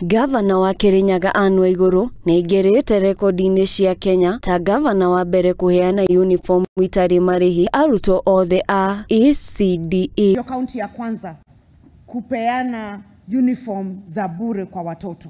Gavana wa Kirinyaga Anne Waiguru nĩaingĩrĩte rekondi-inĩ cia Kenya ta gavana wa mbere kũheana uniform itarĩ marĩhi arutwo othe a ECDE. Ndio kaunti ya kwanza kupeana uniform za bure kwa watoto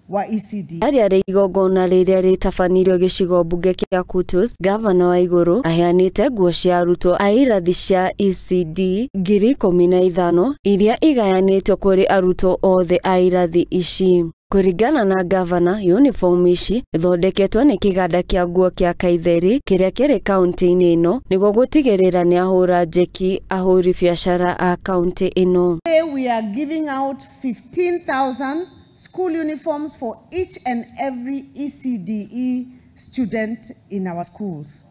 wa ECD. Harĩ igongona rĩrĩa rĩtabanirio gĩcigo mbunge kĩa Kutus, gavana Waiguru aheanĩte nguo cia arutwo a irathi cia ECD 15,000 iria igayanĩtio kũrĩ arutwo othe a irathi ici. Kũringana na gavana, uniform ici ithondeketwo nĩ kĩganda kĩa nguo kĩa Kaitheri kĩrĩa kĩrĩ kaunti-inĩ ĩno nĩguo gũtigĩrĩra nĩ ahũra njeki ahũri biacara a kaunti ĩno. Today we are giving out 15,000 school uniforms for each and every ECDE student in our schools.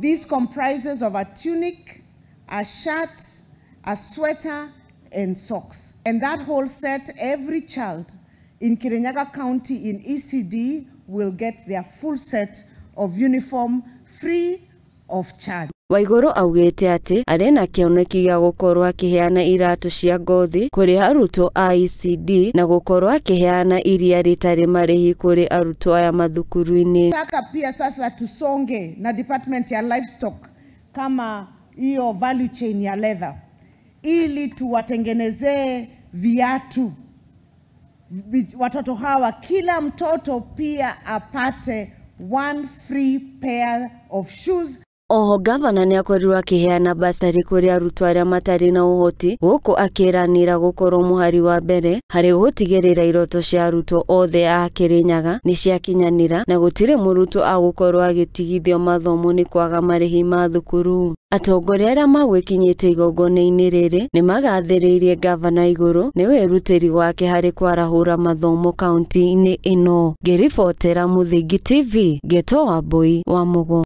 This comprises of a tunic, a shirt, a sweater, and socks. And that whole set, every child in Kirinyaga County in ECD will get their full set of uniform free of charge. Waiguru augĩte atĩ arĩ na kĩoneki gĩa gũkorwo akĩheana iratũ cia ngothi kũrĩ arutwo a ECD na gũkorwo akĩheana iria rĩtarĩ marĩhi kũrĩ arutwo aya mathukuru-inĩ. Nataka pia sasa tusonge na department ya livestock kama hiyo value chain ya leather ili tuwatengenezee viatu watoto hawa, kila mtoto pia apate one free pair of shoes. Oho gavana nĩakorirwo akĩheana basarĩ kũrĩ arutwo arĩa matarĩ na ũhoti gũkũ akĩranĩra gũkorwo mũhari wa mbere harĩ gũtigĩrĩra iroto cia arutwo othe a Kirinyaga nĩciakinyanĩra na gũtirĩ mũrutwo agũkorwo agĩtigithio mathomo nĩ kwaga marĩhi ma thukuru. Atongoria arĩa magwĩkinyĩte igongona-inĩ rĩrĩ nĩmagathĩrĩirie gavana Igũrũ nĩ wĩrutĩri wake harĩ kwarahũra mathomo kaunti-inĩ ĩno. Ngĩribotera Mũthingi TV, Gĩto Wambui wa Mũgo.